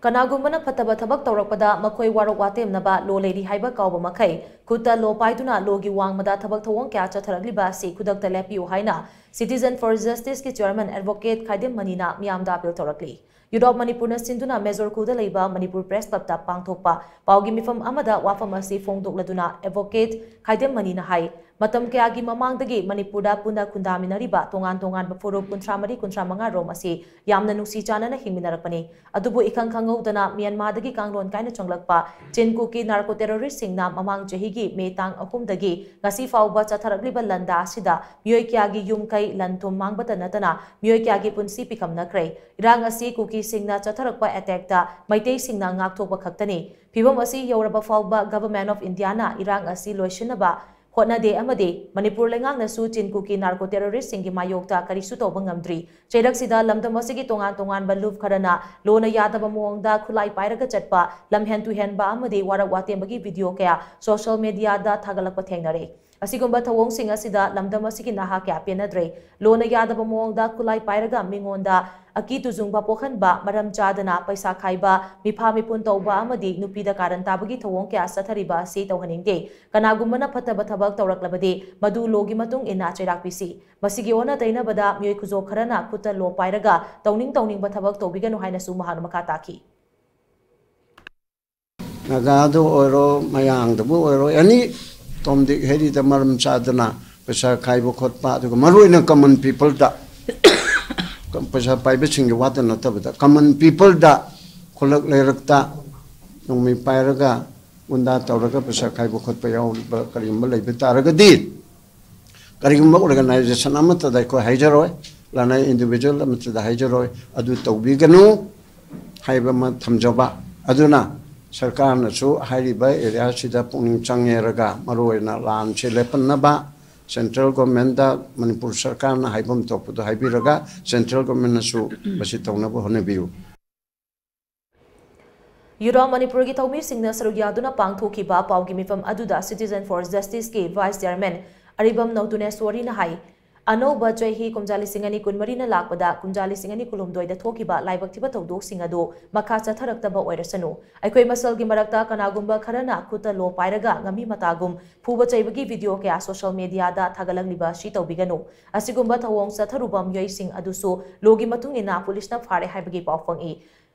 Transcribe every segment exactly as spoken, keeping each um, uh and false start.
ꯀꯅꯥꯒꯨꯝꯕꯅ ꯐꯠꯇꯕ ꯊꯕꯛ ꯇꯧꯔꯛꯄꯗ ꯃꯈꯣꯏ ꯋꯥꯔꯣꯛ ꯋꯥꯇꯦꯝꯅꯕ ꯂꯣ ꯂꯩꯔꯤ ꯍꯥꯏꯕ ꯀꯥꯎꯕ ꯃꯈꯩ ꯈꯨꯠꯇ ꯂꯣ ꯄꯥꯏꯗꯨꯅ ꯂꯣꯒꯤ ꯋꯥꯡꯃꯗ ꯊꯕꯛ ꯊꯧꯑꯣꯡ ꯀꯌꯥ ꯆꯠꯊꯔꯛꯂꯤꯕ ꯑꯁꯤ ꯈꯨꯗꯛꯇ ꯂꯦꯞꯄꯤꯌꯨ ꯍꯥꯏꯅ Citizen for Justice ꯀꯤ chairman advocate ꯈꯥꯏꯗꯦꯝ ꯃꯅꯤꯅ ꯃꯤꯌꯥꯝꯗ appeal ꯇꯧꯔꯛꯂꯤ꯫ Youth of Manipur ꯅ ꯁꯤꯟꯗꯨꯅ ꯃꯦꯖꯣꯔ ꯈꯨꯜꯗ ꯂꯩꯕ ꯃꯅꯤꯄꯨꯔ ꯄ꯭ꯔꯦꯁ ꯀ꯭ꯂꯕꯇ ꯄꯥꯡꯊꯣꯛꯄ ꯄꯥꯎꯒꯤ ꯃꯤꯐꯝ ꯑꯃꯗ ꯋꯥꯐꯝ ꯑꯁꯤ ꯐꯣꯡꯗꯣꯛꯂꯗꯨꯅ advocate ꯈꯥꯏꯗꯦꯝ ꯃꯅꯤꯅ ꯍꯥꯏ, ꯃꯇꯝ ꯀꯌꯥꯒꯤ ꯃꯃꯥꯡꯗꯒꯤ ꯃꯅꯤꯄꯨꯔꯗ ꯄꯨꯟꯅ ꯈꯨꯟꯗꯥꯃꯤꯟꯅꯔꯤꯕ ꯇꯣꯉꯥꯟ ꯇꯣꯉꯥꯟꯕ ꯐꯨꯔꯨꯞ ꯀꯨꯟꯊ꯭ꯔꯥ ꯃꯔꯤ ꯀꯨꯟꯊ꯭ꯔꯥ ꯃꯉꯥ ꯔꯣꯝ ꯑꯁꯤ ꯌꯥꯝꯅ ꯅꯨꯡꯁꯤ ꯆꯥꯟꯅꯅ ꯍꯤꯡꯃꯤꯟꯅꯔꯛꯄꯅꯤ꯫ ꯑꯗꯨꯕꯨ ꯏꯈꯪ ꯈꯪꯍꯧꯗꯅ ꯃ꯭ꯌꯥꯟꯃꯥꯔꯗꯒꯤ ꯀꯥꯡꯂꯣꯟ ꯀꯥꯏꯅ ꯆꯪꯂꯛꯄ ꯆꯤꯟ ꯀꯨꯀꯤ ꯅꯥꯔꯀꯣ ꯇꯦꯔꯣꯔꯤꯁꯁꯤꯡꯅ ꯃꯃꯥꯡ ꯆꯍꯤꯒꯤ ꯃꯦ ꯇꯥꯡ ꯑꯍꯨꯝꯗꯒꯤ ꯉꯁꯤ ꯐꯥꯎꯕ ꯆꯠꯊꯔꯛꯂꯤꯕ ꯂꯥꯟꯗꯥ ꯑꯁꯤꯗ ꯃꯤꯑꯣꯏ ꯀꯌꯥꯒꯤ ꯌꯨꯝ ꯀꯩ ꯂꯟ ꯊꯨꯝ ꯃꯥꯡꯕꯇ ꯅꯠꯇꯅ ꯃꯤꯑꯣꯏ ꯀꯌꯥꯒꯤ ꯄꯨꯟꯁꯤ ꯄꯤꯈꯝꯅꯈ꯭ꯔꯦ꯫ ꯏꯔꯥꯡ ꯑꯁꯤ ꯀꯨꯀꯤꯁꯤꯡꯅ ꯆꯠꯊꯔꯛꯄ ꯑꯦꯇꯦꯛꯇ ꯃꯩꯇꯩꯁꯤꯡꯅ ꯉꯥꯛꯊꯣꯛꯄ ꯈꯛꯇꯅꯤ꯫ ꯐꯤꯚꯝ ꯑꯁꯤ ꯌꯧꯔꯕ ꯐꯥꯎꯕ Government of India ꯅ ꯏꯔꯥꯡ ꯑꯁꯤ ꯂꯣꯏꯁꯤꯟꯅꯕ ꯍꯣꯠꯅꯗꯦ ꯑꯃꯗꯤ ꯃꯅꯤꯄꯨꯔ ꯂꯩꯉꯥꯛꯅꯁꯨ ꯆꯤꯟ ꯀꯨꯀꯤ ꯅꯥꯔꯀꯣ ꯇꯦꯔꯣꯔꯤꯁꯁꯤꯡꯒꯤ ꯃꯥꯌꯣꯛꯇ ꯀꯔꯤꯁꯨ ꯇꯧꯕ ꯉꯝꯗ꯭ꯔꯤ꯫ ꯆꯩꯔꯛꯁꯤꯗ ꯂꯝꯗꯝ ꯑꯁꯤꯒꯤ ꯇꯣꯉꯥꯟ ꯇꯣꯉꯥꯟꯕ ꯂꯨꯞ ꯈꯔꯅ ꯂꯣꯅ ꯌꯥꯗꯕ ꯃꯑꯣꯡꯗ ꯈꯨꯠꯂꯥꯏ ꯄꯥꯏꯔꯒ ꯆꯠꯄ, ꯂꯝꯍꯦꯟ ꯇꯨꯍꯦꯟꯕ ꯑꯃꯗꯤ ꯋꯥꯔꯛ ꯋꯥꯇꯦꯝꯕꯒꯤ ꯚꯤꯗꯤꯑꯣ ꯀꯌꯥ ꯁꯣꯁꯤꯌꯦꯜ ꯃꯤꯗꯤꯌꯥꯗ ꯊꯥꯒꯠꯂꯛꯄ ꯊꯦꯡꯅꯔꯦ꯫ ꯑꯁꯤꯒꯨꯝꯕ ꯊꯧꯑꯣꯡꯁꯤꯡ ꯑꯁꯤꯗ ꯂꯝꯗꯝ ꯑꯁꯤꯒꯤ ꯅꯍꯥ ꯀꯌꯥ ꯄꯦꯟꯅꯗ꯭ꯔꯦ꯫ ꯂꯣꯅ ꯌꯥꯗꯕ ꯃꯑꯣꯡꯗ ꯈꯨꯠꯂꯥꯏ ꯄꯥꯏꯔꯒ ꯃꯤꯉꯣꯟꯗ ꯑꯀꯤ ꯇꯨꯖꯨꯡꯕ ꯄꯣꯛꯍꯟꯕ, ꯃꯔꯝ ꯆꯥꯗꯅ ꯄꯩꯁꯥ ꯈꯥꯏꯕ, ꯃꯤꯐꯥ ꯃꯤꯄꯨꯟ ꯇꯧꯕ ꯑꯃꯗꯤ ꯅꯨꯄꯤꯗ ꯀꯥꯔꯟ ꯇꯥꯕꯒꯤ ꯊꯧꯑꯣꯡ ꯀꯌꯥ ꯆꯠꯊꯔꯤꯕ ꯑꯁꯤ ꯇꯧꯍꯟꯅꯤꯡꯗꯦ꯫ ꯀꯅꯥꯒꯨꯝꯕꯅ ꯐꯠꯇꯕ ꯊꯕꯛ ꯇꯧꯔꯛꯂꯕꯗꯤ ꯃꯗꯨ ꯂꯣꯒꯤ ꯃꯇꯨꯡ ꯏꯟꯅ ꯆꯩꯔꯥꯛ ꯄꯤꯁꯤ꯫ ꯃꯁꯤꯒꯤ ꯑꯣꯟꯅ ꯇꯩꯅꯕꯗ ꯃꯤꯑꯣꯏ ꯈꯨꯖꯣꯞ ꯈꯔꯅ ꯈꯨꯠꯇ ꯂꯣ ꯄꯥꯏꯔꯒ ꯇꯧꯅꯤꯡ ꯇꯧꯅꯤꯡꯕ ꯊꯕꯛ ꯇꯧꯕꯤꯒꯅꯨ ꯍꯥꯏꯅꯁꯨ ꯃꯍꯥꯛꯅ ꯃꯈꯥ ꯇꯥꯈꯤ꯫ ꯅꯥꯒꯥꯗ ꯑꯣꯏꯔꯣ, ꯃꯌꯥꯡꯗꯕꯨ ꯑꯣꯏꯔꯣ, ꯑꯦꯅꯤ ꯇꯣꯝꯗꯤꯛ ꯍꯦꯔꯤꯗ ꯃꯔꯝ ꯆꯥꯗꯅ ꯄꯩꯁꯥ ꯈꯥꯏꯕ ꯈꯣꯠꯄ, ꯑꯗꯨꯒ ꯃꯔꯨꯑꯣꯏꯅ ꯀꯃꯟ ꯄꯤꯄꯜꯗ, ꯄꯩꯁꯥ ꯄꯥꯏꯕꯁꯤꯡꯒꯤ ꯋꯥꯇ ꯅꯠꯇꯕꯗ ꯀꯃꯟ ꯄꯤꯄꯜꯗ ꯈꯨꯜꯂꯛ ꯂꯩꯔꯛꯇ ꯅꯣꯡꯃꯩ ꯄꯥꯏꯔꯒ ꯒꯨꯟꯗꯥ ꯇꯧꯔꯒ ꯄꯩꯁꯥ ꯈꯥꯏꯕ ꯈꯣꯠꯄ ꯌꯥꯎꯔꯤꯕ ꯀꯔꯤꯒꯨꯝꯕ ꯂꯩꯕ ꯇꯥꯔꯒꯗꯤ, ꯀꯔꯤꯒꯨꯝꯕ ꯑꯣꯔꯒꯅꯥꯏꯖꯦꯁꯟ ꯑꯃꯠꯇꯗ ꯑꯩꯈꯣꯏ ꯍꯥꯏꯖꯔꯣꯏ, ꯂꯅꯥꯏ ꯏꯟꯗꯤꯚꯤꯖꯨꯋꯦꯜ ꯑꯃꯠꯇꯗ ꯍꯥꯏꯖꯔꯣꯏ, ꯑꯗꯨ ꯇꯧꯕꯤꯒꯅꯨ ꯍꯥꯏꯕ ꯑꯃ ꯊꯝꯖꯕ꯫ ꯑꯗꯨꯅ ꯁꯔꯀꯥꯔꯅꯁꯨ ꯍꯥꯏꯔꯤꯕ ꯑꯦꯔꯤꯌꯥꯁꯤꯗ ꯄꯨꯛꯅꯤꯡ ꯆꯪꯉꯦꯔꯒ ꯃꯔꯨꯑꯣꯏꯅ ꯂꯥꯟꯁꯦ ꯂꯦꯞꯍꯟꯅꯕ ꯁꯦꯟꯇ꯭ꯔꯦꯜ ꯒꯣꯔꯃꯦꯟꯗ ꯃꯅꯤꯄꯨꯔ ꯁꯔꯀꯥꯔꯅ ꯍꯥꯏꯐꯝ ꯊꯣꯛꯄꯗꯣ ꯍꯥꯏꯕꯤꯔꯒ ꯁꯦꯟꯇ꯭ꯔꯦꯜ ꯒꯣꯔꯃꯦꯟꯅꯁꯨ ꯃꯁꯤ ꯇꯧꯅꯕ ꯍꯣꯠꯅꯕꯤꯌꯨ꯫ Youth of Manipur ꯒꯤ ꯊꯧꯃꯤꯁꯤꯡꯅ ꯁꯔꯨꯛ ꯌꯥꯗꯨꯅ ꯄꯥꯡꯊꯣꯛꯈꯤꯕ ꯄꯥꯎꯒꯤ ꯃꯤꯐꯝ ꯑꯗꯨꯗ Citizen for Justice ꯀꯤ vice chairman ꯑꯔꯤꯕꯝ ꯅꯧꯇꯨꯅꯦꯁꯣꯔꯤꯅ ꯍꯥꯏ, ꯑꯅꯧꯕ ꯆꯍꯤ ꯀꯨꯝꯖꯥ ꯂꯤꯁꯤꯡ ꯑꯅꯤ ꯀꯨꯟꯃꯔꯤꯅ ꯂꯥꯛꯄꯗ ꯀꯨꯝꯖꯥ ꯂꯤꯁꯤꯡ ꯑꯅꯤ ꯀꯨꯟꯍꯨꯝꯗꯣꯏꯗ ꯊꯣꯛꯈꯤꯕ ꯂꯥꯏꯕꯛ ꯊꯤꯕ ꯊꯧꯗꯣꯛꯁꯤꯡ ꯑꯗꯨ ꯃꯈꯥ ꯆꯠꯊꯔꯛꯇꯕ ꯑꯣꯏꯔꯁꯅꯨ꯫ ꯑꯩꯈꯣꯏ ꯃꯁꯦꯜꯒꯤ ꯃꯔꯛꯇ ꯀꯅꯥꯒꯨꯝꯕ ꯈꯔꯅ ꯈꯨꯠꯇ ꯂꯣ ꯄꯥꯏꯔꯒ ꯉꯥꯃꯤ ꯃꯇꯥꯒꯨꯝ ꯐꯨꯕ ꯆꯩꯕꯒꯤ ꯚꯤꯗꯤꯑꯣ ꯀꯌꯥ ꯁꯣꯁꯤꯌꯦꯜ ꯃꯤꯗꯤꯌꯥꯗ ꯊꯥꯒꯠꯂꯛꯂꯤꯕ ꯑꯁꯤ ꯇꯧꯕꯤꯒꯅꯨ꯫ ꯑꯁꯤꯒꯨꯝꯕ ꯊꯧꯑꯣꯡ ꯆꯠꯊꯔꯨꯕ ꯃꯤꯑꯣꯏꯁꯤꯡ ꯑꯗꯨꯁꯨ ꯂꯣꯒꯤ ꯃꯇꯨꯡ ꯏꯟꯅ ꯄꯨꯂꯤꯁꯅ ꯐꯥꯔꯦ ꯍꯥꯏꯕꯒꯤ ꯄꯥꯎ ꯐꯪꯏ꯫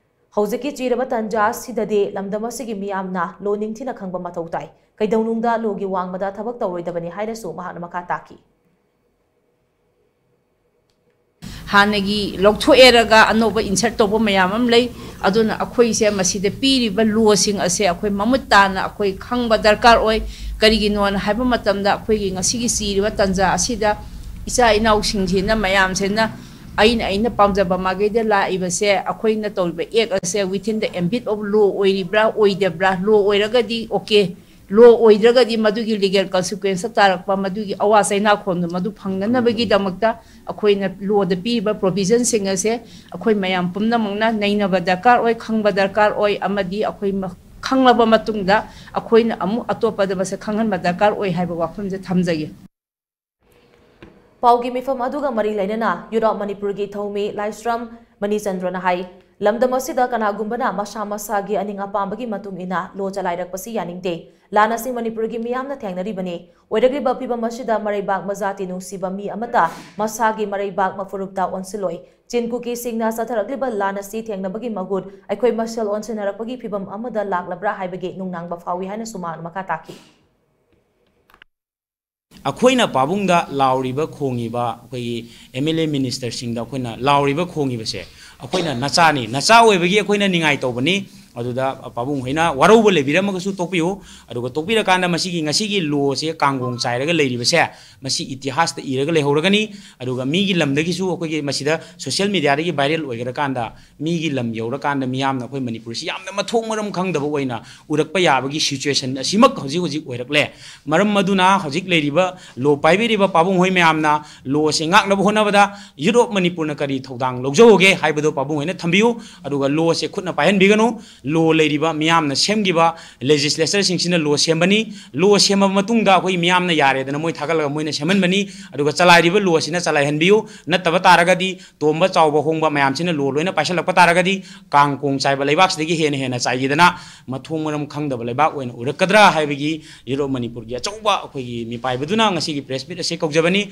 ꯍꯧꯖꯤꯛꯀꯤ ꯆꯤꯔꯕ ꯇꯥꯟꯖꯥ ꯑꯁꯤꯗꯗꯤ ꯂꯝꯗꯝ ꯑꯁꯤꯒꯤ ꯃꯤꯌꯥꯝꯅ ꯂꯣ ꯅꯤꯡꯊꯤꯅ ꯈꯪꯕ ꯃꯊꯧ ꯇꯥꯏ꯫ ꯀꯩꯗꯧꯅꯨꯡꯗ ꯂꯣꯒꯤ ꯋꯥꯡꯃꯗ ꯊꯕꯛ ꯇꯧꯔꯣꯏꯗꯕꯅꯤ ꯍꯥꯏꯅꯁꯨ ꯃꯍꯥꯛꯅ ꯃꯈꯥ ꯇꯥꯈꯤ꯫ ꯍꯥꯟꯅꯒꯤ ꯂꯧꯊꯣꯛꯑꯦꯔꯒ ꯑꯅꯧꯕ insert ꯇꯧꯕ ꯃꯌꯥꯝ ꯑꯃ ꯂꯩ꯫ ꯑꯗꯨꯅ ꯑꯩꯈꯣꯏꯁꯦ ꯃꯁꯤꯗ ꯄꯤꯔꯤꯕ ꯂꯣꯁꯤꯡ ꯑꯁꯦ ꯑꯩꯈꯣꯏ ꯃꯃꯨꯠ ꯇꯥꯅ ꯑꯩꯈꯣꯏ ꯈꯪꯕ ꯗꯔꯀꯥꯔ ꯑꯣꯏ꯫ ꯀꯔꯤꯒꯤꯅꯣꯅ ꯍꯥꯏꯕ ꯃꯇꯝꯗ ꯑꯩꯈꯣꯏꯒꯤ ꯉꯁꯤꯒꯤ ꯆꯤꯔꯤꯕ ꯇꯥꯟꯖꯥ ꯑꯁꯤꯗ ꯏꯆꯥ ꯏꯅꯥꯎꯁꯤꯡꯁꯤꯅ ꯃꯌꯥꯝꯁꯤꯅ ꯑꯩꯅ, ꯑꯩꯅ ꯄꯥꯝꯖꯕ ꯃꯥꯏꯀꯩꯗ ꯂꯥꯛꯏꯕꯁꯦ ꯑꯩꯈꯣꯏꯅ ꯇꯧꯔꯤꯕ act ꯑꯁꯦ within the ambit of law ꯑꯣꯏꯔꯤꯕ꯭ꯔꯥ ꯑꯣꯏꯗꯕ꯭ꯔꯥ? Law ꯑꯣꯏꯔꯒꯗꯤ okay, law ꯑꯣꯏꯗ꯭ꯔꯒꯗꯤ ꯃꯗꯨꯒꯤ legal consequence ꯇꯥꯔꯛꯄ, ꯃꯗꯨꯒꯤ ꯑꯋꯥ ꯆꯩꯅꯥꯈꯣꯟꯗꯣ ꯃꯗꯨ ꯐꯪꯅꯅꯕꯒꯤꯗꯃꯛꯇ ꯑꯩꯈꯣꯏꯅ ꯂꯣꯗ ꯄꯤꯔꯤꯕ provision ꯁꯤꯡ ꯑꯁꯦ ꯑꯩꯈꯣꯏ ꯃꯌꯥꯝ ꯄꯨꯝꯅꯃꯛꯅ ꯅꯩꯅꯕ ꯗꯔꯀꯥꯔ ꯑꯣꯏ, ꯈꯪꯕ ꯗꯔꯀꯥꯔ ꯑꯣꯏ, ꯑꯃꯗꯤ ꯑꯩꯈꯣꯏ ꯃ-, ꯈꯪꯂꯕ ꯃꯇꯨꯡꯗ ꯑꯩꯈꯣꯏꯅ ꯑꯃꯨꯛ ꯑꯇꯣꯞꯄꯗ ꯃꯁꯛ ꯈꯪꯍꯟꯕ ꯗꯔꯀꯥꯔ ꯑꯣꯏ ꯍꯥꯏꯕ ꯋꯥꯐꯝꯁꯦ ꯊꯝꯖꯒꯦ꯫ ꯄꯥꯎꯒꯤ ꯃꯤꯐꯝ ꯑꯗꯨꯒ ꯃꯔꯤ ꯂꯩꯅꯅ Youth of ꯃꯅꯤꯄꯨꯔꯒꯤ ꯊꯧꯃꯤ ꯂꯥꯏꯁ꯭ꯔꯝ ꯃꯅꯤꯆꯟꯗ꯭ꯔꯅ ꯍꯥꯏ, ꯂꯝꯗꯝ ꯑꯁꯤꯗ ꯀꯅꯥꯒꯨꯝꯕꯅ ꯃꯁꯥ ꯃꯁꯥꯒꯤ ꯑꯅꯤꯡ ꯑꯄꯥꯝꯕꯒꯤ ꯃꯇꯨꯡ ꯏꯟꯅ ꯂꯣ ꯆꯂꯥꯏꯔꯛꯄꯁꯤ ꯌꯥꯅꯤꯡꯗꯦ꯫ ꯂꯥꯟ ꯑꯁꯤ ꯃꯅꯤꯄꯨꯔꯒꯤ ꯃꯤꯌꯥꯝꯅ ꯊꯦꯡꯅꯔꯤꯕꯅꯤ꯫ ꯑꯣꯏꯔꯛꯂꯤꯕ ꯐꯤꯕꯝ ꯑꯁꯤꯗ ꯃꯔꯩꯕꯥꯛ ꯃꯖꯥꯇꯤ ꯅꯨꯡꯁꯤꯕ ꯃꯤ ꯑꯃꯠꯇ ꯃꯁꯥꯒꯤ ꯃꯔꯩꯕꯥꯛ ꯃꯐꯨꯔꯨꯞꯇ ꯑꯣꯟꯁꯤꯜꯂꯣꯏ꯫ ꯆꯤꯟ ꯀꯨꯀꯤꯁꯤꯡꯅ ꯆꯠꯊꯔꯛꯂꯤꯕ ꯂꯥꯟ ꯑꯁꯤ ꯊꯦꯡꯅꯕꯒꯤ ꯃꯍꯨꯠ ꯑꯩꯈꯣꯏ ꯃꯁꯦꯜ ꯑꯣꯟꯁꯤꯟꯅꯔꯛꯄꯒꯤ ꯐꯤꯕꯝ ꯑꯃꯗ ꯂꯥꯛꯂꯕ꯭ꯔꯥ ꯍꯥꯏꯕꯒꯤ ꯅꯨꯡꯅꯥꯡꯕ ꯐꯥꯎꯏ ꯍꯥꯏꯅꯁꯨ ꯃꯍꯥꯛꯅ ꯃꯈꯥ ꯇꯥꯈꯤ꯫ ꯑꯩꯈꯣꯏꯅ ꯄꯥꯕꯨꯡꯗ ꯂꯥꯎꯔꯤꯕ ꯈꯣꯡꯉꯤꯕ ꯑꯩꯈꯣꯏꯒꯤ M L A ministerꯁꯤꯡꯗ ꯑꯩꯈꯣꯏꯅ ꯂꯥꯎꯔꯤꯕ ꯈꯣꯡꯉꯤꯕꯁꯦ ꯑꯩꯈꯣꯏꯅ ꯅꯆꯥꯅꯤ, ꯅꯆꯥ ꯑꯣꯏꯕꯒꯤ ꯑꯩꯈꯣꯏꯅ ꯅꯤꯡꯉꯥꯏ ꯇꯧꯕꯅꯤ꯫ ꯑꯗꯨꯗ ꯄꯥꯕꯨꯡ ꯍꯣꯏꯅ ꯋꯥꯔꯧꯕ ꯂꯩꯕꯤꯔꯝꯃꯒꯁꯨ ꯇꯣꯛꯄꯤꯌꯨ꯫ ꯑꯗꯨꯒ ꯇꯣꯛꯄꯤꯔꯀꯥꯟꯗ ꯃꯁꯤꯒꯤ ꯉꯁꯤꯒꯤ ꯂꯣꯁꯦ ꯀꯥꯡꯒꯣꯡ ꯆꯥꯏꯔꯒ ꯂꯩꯔꯤꯕꯁꯦ ꯃꯁꯤ ꯏꯇꯤꯍꯥꯁꯇ ꯏꯔꯒ ꯂꯩꯍꯧꯔꯒꯅꯤ꯫ ꯑꯗꯨꯒ ꯃꯤꯒꯤ ꯂꯝꯗꯒꯤꯁꯨ ꯑꯩꯈꯣꯏꯒꯤ ꯃꯁꯤꯗ social mediaꯗꯒꯤ viral ꯑꯣꯏꯈ꯭ꯔꯀꯥꯟꯗ ꯃꯤꯒꯤ ꯂꯝ ꯌꯧꯔꯀꯥꯟꯗ ꯃꯤꯌꯥꯝꯅ ꯑꯩꯈꯣꯏ ꯃꯅꯤꯄꯨꯔꯁꯤ ꯌꯥꯝꯅ ꯃꯊꯣꯡ ꯃꯔꯝ ꯈꯪꯗꯕ ꯑꯣꯏꯅ ꯎꯔꯛꯄ ꯌꯥꯕꯒꯤ situation ꯑꯁꯤꯃꯛ ꯍꯧꯖꯤꯛ ꯍꯧꯖꯤꯛ ꯑꯣꯏꯔꯛꯂꯦ꯫ ꯃꯔꯝ ꯑꯗꯨꯅ ꯍꯧꯖꯤꯛ ꯂꯩꯔꯤꯕ ꯂꯣ ꯄꯥꯏꯕꯤꯔꯤꯕ ꯄꯥꯕꯨꯡ ꯍꯣꯏ ꯃꯌꯥꯝꯅ ꯂꯣꯁꯦ ꯉꯥꯛꯅꯕ ꯍꯣꯠꯅꯕꯗ Youth of ꯃꯅꯤꯄꯨꯔꯅ ꯀꯔꯤ ꯊꯧꯗꯥꯡ ꯂꯧꯖꯍꯧꯒꯦ ꯍꯥꯏꯕꯗꯣ ꯄꯥꯕꯨꯡ ꯍꯣꯏꯅ ꯊꯝꯕꯤꯌꯨ꯫ ꯑꯗꯨꯒ ꯂꯣꯁꯦ ꯈꯨꯠꯅ ꯄꯥꯏꯍꯟꯕꯤꯒꯅꯨ꯫ ꯂꯣ ꯂꯩꯔꯤꯕ ꯃꯤꯌꯥꯝꯅ ꯁꯦꯝꯈꯤꯕ ꯂꯦꯖꯤꯁꯂꯦꯆꯔꯁꯤꯡꯁꯤꯅ ꯂꯣ ꯁꯦꯝꯕꯅꯤ꯫ ꯂꯣ ꯁꯦꯝꯃꯕ ꯃꯇꯨꯡꯗ ꯑꯩꯈꯣꯏ ꯃꯤꯌꯥꯝꯅ ꯌꯥꯔꯦꯗꯅ ꯃꯣꯏ ꯊꯥꯒꯠꯂꯒ ꯃꯣꯏꯅ ꯁꯦꯝꯍꯟꯕꯅꯤ꯫ ꯑꯗꯨꯒ ꯆꯂꯥꯏꯔꯤꯕ ꯂꯣ ꯑꯁꯤꯅ ꯆꯂꯥꯏꯍꯟꯕꯤꯌꯨ꯫ ꯅꯠꯇꯕ ꯇꯥꯔꯒꯗꯤ ꯇꯣꯝꯕ ꯆꯥꯎꯕ ꯍꯣꯡꯕ ꯃꯌꯥꯝꯁꯤꯅ ꯂꯣ ꯂꯣꯏꯅ ꯄꯥꯏꯁꯤꯜꯂꯛꯄ ꯇꯥꯔꯒꯗꯤ ꯀꯥꯡ ꯀꯣꯡ ꯆꯥꯏꯕ ꯂꯩꯕꯥꯛꯁꯤꯗꯒꯤ ꯍꯦꯟꯅ ꯍꯦꯟꯅ ꯆꯥꯏꯈꯤꯗꯅ ꯃꯊꯣꯡ ꯃꯔꯝ ꯈꯪꯗꯕ ꯂꯩꯕꯥꯛ ꯑꯣꯏꯅ ꯎꯔꯛꯀꯗ꯭ꯔꯥ ꯍꯥꯏꯕꯒꯤ ꯌꯨꯔꯣꯞ ꯃꯅꯤꯄꯨꯔꯒꯤ ꯑꯆꯧꯕ ꯑꯩꯈꯣꯏꯒꯤ ꯃꯤꯄꯥꯏꯕꯗꯨꯅ ꯉꯁꯤꯒꯤ ꯄ꯭ꯔꯦꯁ ꯃꯤꯠ ꯑꯁꯤ ꯀꯧꯖꯕꯅꯤ꯫